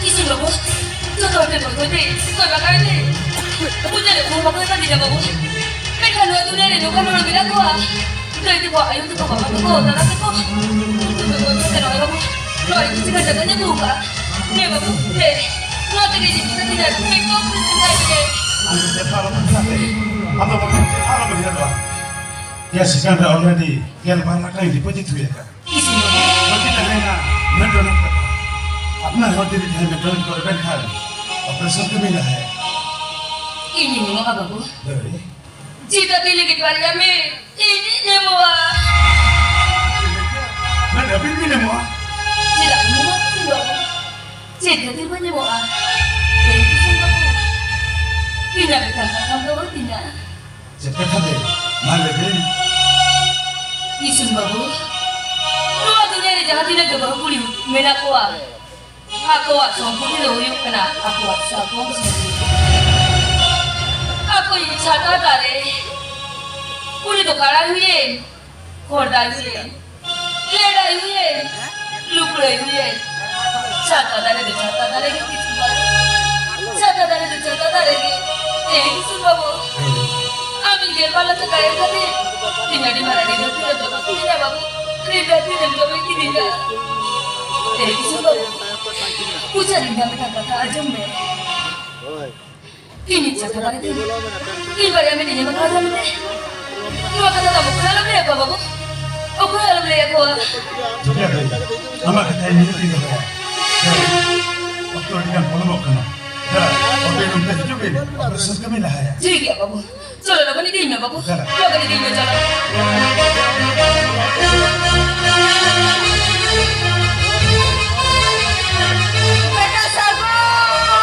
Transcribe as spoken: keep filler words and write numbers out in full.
ᱤᱥᱤᱱ ᱵᱟᱹᱵᱩ, ᱡᱚᱛᱚ ᱦᱚᱲ ᱴᱷᱮᱱ ᱠᱷᱚᱱ ᱠᱚᱭ ᱯᱮ, ᱠᱚᱭ ᱵᱟᱠᱷᱟᱱ ᱛᱮ᱾ ᱯᱩᱡᱟᱹ ᱨᱮ ᱵᱷᱩᱞ ᱵᱟᱠᱚ ᱮᱢᱟ ᱫᱤᱧᱟ ᱵᱟᱹᱵᱩ᱾ ᱢᱮᱱᱠᱷᱟᱱ ᱱᱚᱣᱟ ᱫᱩᱱᱤᱭᱟᱹ ᱨᱮ ᱱᱚᱝᱠᱟᱱ ᱦᱚᱲ ᱢᱮᱱᱟᱜ ᱠᱚᱣᱟ᱾ ᱫᱟᱹᱭ ᱛᱟᱠᱚ, ᱟᱭᱳ ᱛᱟᱠᱚ, ᱵᱟᱵᱟ ᱛᱟᱠᱚ, ᱫᱟᱫᱟ ᱛᱟᱠᱚ᱾ ᱩᱱᱠᱩ ᱫᱚ ᱠᱚᱭ ᱯᱮ ᱱᱚᱜᱼᱚᱭ ᱵᱟᱹᱵᱩ᱾ ᱱᱚᱣᱟ ᱨᱮ ᱠᱤᱪᱷᱩ ᱜᱟᱱ ᱴᱟᱠᱟᱧ ᱟᱹᱜᱩ ᱟᱠᱟᱫᱼᱟ᱾ ᱱᱮ ᱵᱟᱹᱵᱩ, ᱱᱮ᱾ ᱱᱚᱣᱟ ᱛᱮᱜᱮ ᱡᱤᱣᱤ ᱠᱟᱛᱮ ᱡᱟᱦᱟᱸ ᱢᱤᱫᱴᱟᱝ ᱯᱩᱨᱟᱹ ᱥᱮᱸᱫᱽᱨᱟ ᱠᱮᱫᱟᱭ᱾ ᱟᱢ ᱫᱚ ᱪᱮᱫ ᱦᱚᱸ ᱟᱞᱚᱢ ᱩᱭᱦᱟᱹᱨᱟ᱾ ᱟᱢ ᱫᱚ ᱵᱟᱝ ᱪᱮᱫ ᱦᱚᱸ ᱟᱞᱚᱢ ᱩᱭᱦᱟᱹᱨᱟ᱾ ᱜᱮᱥ ᱮᱠᱟᱣᱩᱱᱴ ᱨᱮ ᱚᱞᱨᱮᱰᱤ ᱜᱮᱞ ᱵᱟᱨ ᱞᱟᱠᱷ ᱴᱟᱠᱟ ᱰᱤᱯᱚᱡᱤᱴ ᱦᱩᱭ ᱟᱠᱟᱱᱟ᱾ ᱤᱥᱤᱱ ᱵᱟᱹᱵᱩ᱾ ᱵᱟᱹᱠᱤ ᱛᱟᱦᱮᱸᱭᱮᱱᱟ ᱢᱮᱱᱴᱮᱱᱮᱱᱥ ᱠᱟᱛᱷᱟ᱾ ᱟᱯᱱᱟᱨ ᱦᱚᱲ ᱡᱩᱫᱤ ᱡᱟᱦᱟᱸᱭ ᱢᱮᱱᱴᱮᱱᱮᱱᱥ ᱠᱚ ᱨᱮᱵᱮᱱ ᱠᱷᱟᱱ ᱚᱯᱟᱨᱮᱥᱚᱱ ᱠᱟᱹᱢᱤ ᱞᱟᱦᱟᱭᱟ᱾ ᱤᱧᱤᱧ ᱮᱢᱚᱜᱼᱟ ᱵᱟᱹᱵᱩ᱾ ᱦᱳᱭ᱾ ᱪᱮᱫᱟᱜ ᱛᱤ ᱞᱟᱹᱜᱤᱫ ᱵᱟᱨᱭᱟ ᱢᱮ? ᱤᱧᱤᱧ ᱮᱢᱚᱜᱼᱟ᱾ ᱢᱮᱱ ᱟᱹᱵᱤᱱ ᱵᱤᱱ ᱮᱢᱚᱜᱼᱟ? ᱪᱮᱫᱟᱜ ᱤᱧ ᱮᱢᱚᱜᱼᱟ ᱤᱥᱤᱱ ᱵᱟᱹᱵᱩ? ᱪᱮᱫ ᱠᱷᱟᱹᱛᱤᱨ ᱵᱟᱹᱧ ᱮᱢᱚᱜᱼᱟ? ᱞᱟᱹᱭ ᱤᱥᱤᱱ ᱵᱟᱹᱵᱩ᱾ ᱤᱧᱟᱹᱜ ᱢᱤᱫᱴᱟᱝ ᱠᱟᱛᱷᱟᱢ ᱫᱚᱦᱚ ᱛᱤᱧᱟ᱾ ᱪᱮᱫ ᱠᱟᱛᱷᱟ ᱫᱚ? ᱢᱟ ᱞᱟᱹᱭ ᱵᱤᱱ᱾ ᱤᱥᱤᱱ ᱵᱟᱹᱵᱩ, ᱱᱚᱣᱟ ᱫᱩᱱᱤᱭᱟᱹ ᱨᱮ ᱡᱟᱦᱟᱸ ᱛᱤᱱᱟᱹᱜ ᱜᱮ ᱵᱟᱹᱦᱩ ᱠᱩᱲᱤ ᱢᱮᱱᱟᱜ ᱠᱚᱣᱟ, ᱟᱠᱚᱣᱟᱜ ᱥᱚᱢᱯᱚᱛᱤ ᱫᱚ ᱦᱩᱭᱩᱜ ᱠᱟᱱᱟ ᱟᱠᱚᱣᱟᱜ ᱥᱟᱠᱚᱢ ᱥᱤᱸᱫᱩᱨ᱾ ᱟᱠᱚᱭᱤᱡ ᱪᱷᱟᱛᱟ ᱫᱟᱨᱮ, ᱩᱱᱤ ᱫᱚ ᱠᱟᱲᱟᱭ ᱦᱩᱭᱮᱱ, ᱠᱷᱚᱲᱫᱟᱭ ᱦᱩᱭᱮᱱ, ᱞᱮᱰᱟᱭ ᱦᱩᱭᱮᱱ, ᱞᱩᱠᱲᱟᱹᱭ ᱦᱩᱭᱮᱱ᱾ ᱪᱷᱟᱛᱟ ᱫᱟᱨᱮ ᱫᱚ ᱪᱷᱟᱛᱟ ᱫᱟᱨᱮ ᱜᱮ ᱠᱤᱥᱩᱱ ᱵᱟᱹᱵᱩ᱾ ᱪᱷᱟᱛᱟ ᱫᱟᱨᱮ ᱫᱚ ᱪᱷᱟᱛᱟ ᱫᱟᱨᱮ ᱜᱮ᱾ ᱮ ᱠᱤᱥᱩᱱ ᱵᱟᱹᱵᱩ, ᱟᱢ ᱤᱧ ᱜᱮᱞ ᱵᱟᱨ ᱞᱟᱠᱷ ᱴᱟᱠᱟ ᱮᱢ ᱠᱟᱛᱮ ᱤᱧ ᱟᱹᱰᱤ ᱢᱟᱨᱟᱝ ᱨᱤᱱ ᱫᱚ ᱛᱤᱱᱟᱹᱜ ᱫᱚ ᱵᱟᱹᱧ ᱠᱤᱨᱤᱧᱟ ᱵᱟᱹᱵᱩ᱾ ᱨᱤᱱ ᱫᱚ ᱛᱤᱱᱟᱹᱜ ᱫᱚ ᱵᱟᱹᱧ ᱠᱤᱨᱤᱧᱟ᱾ ᱮ ᱠᱤᱥᱩᱱ ᱵᱟᱹᱵᱩ, ᱯᱩᱡᱟᱹ ᱨᱤᱧ ᱢᱮᱛᱟᱢ ᱠᱟᱛᱷᱟ ᱟᱸᱡᱚᱢ ᱢᱮ᱾ ᱤᱧᱤᱡ ᱪᱷᱟᱛᱟ ᱫᱟᱨᱮ ᱫᱚ ᱤᱧ ᱵᱟᱨᱭᱟ ᱢᱤᱫ ᱤᱧ ᱮᱢᱟ ᱠᱟᱣᱫᱟ ᱢᱮᱱᱛᱮ᱾ ᱱᱚᱣᱟ ᱠᱟᱛᱷᱟ ᱫᱚ ᱚᱠᱚᱭ ᱟᱞᱚᱢ ᱞᱟᱹᱭ ᱟᱠᱚᱣᱟ ᱵᱟᱹᱵᱩ, ᱚᱠᱚᱭ ᱟᱞᱚᱢ ᱞᱟᱹᱭ ᱟᱠᱚᱣᱟ᱾ ᱴᱷᱤᱠ ᱜᱮᱭᱟ ᱫᱟᱹᱭ, ᱟᱢᱟᱜ ᱠᱟᱛᱷᱟ ᱤᱧ ᱱᱤᱭᱟᱹ ᱛᱤᱧ ᱫᱚᱦᱚᱭᱟ᱾ ᱦᱮᱸ, ᱚᱠᱛᱚ ᱟᱹᱰᱤ ᱜᱟᱱ ᱯᱚᱞᱚᱢᱚᱜ ᱠᱟᱱᱟ᱾ ᱦᱮᱸ, ᱚᱠᱛᱚ ᱱᱚᱱᱛᱮ ᱦᱤᱡᱩᱜ ᱵᱤᱱ, ᱚᱯᱟᱨᱮᱥᱚᱱ ᱠᱟᱹᱢᱤ ᱞᱟᱦᱟᱭᱟ᱾ ᱴᱷᱤᱠ ᱜᱮᱭᱟ ᱵᱟᱹᱵᱩ, ᱪᱚᱞᱚ ᱞᱚᱜᱚᱱ ᱤᱫᱤᱭᱤᱧ ᱢᱮ ᱵᱟᱹᱵᱩ, ᱫᱮᱞᱟ᱾ ᱞᱚᱜᱚᱱ ᱤᱫᱤᱭᱤᱧ ᱢᱮ, ᱪᱚᱞᱚ᱾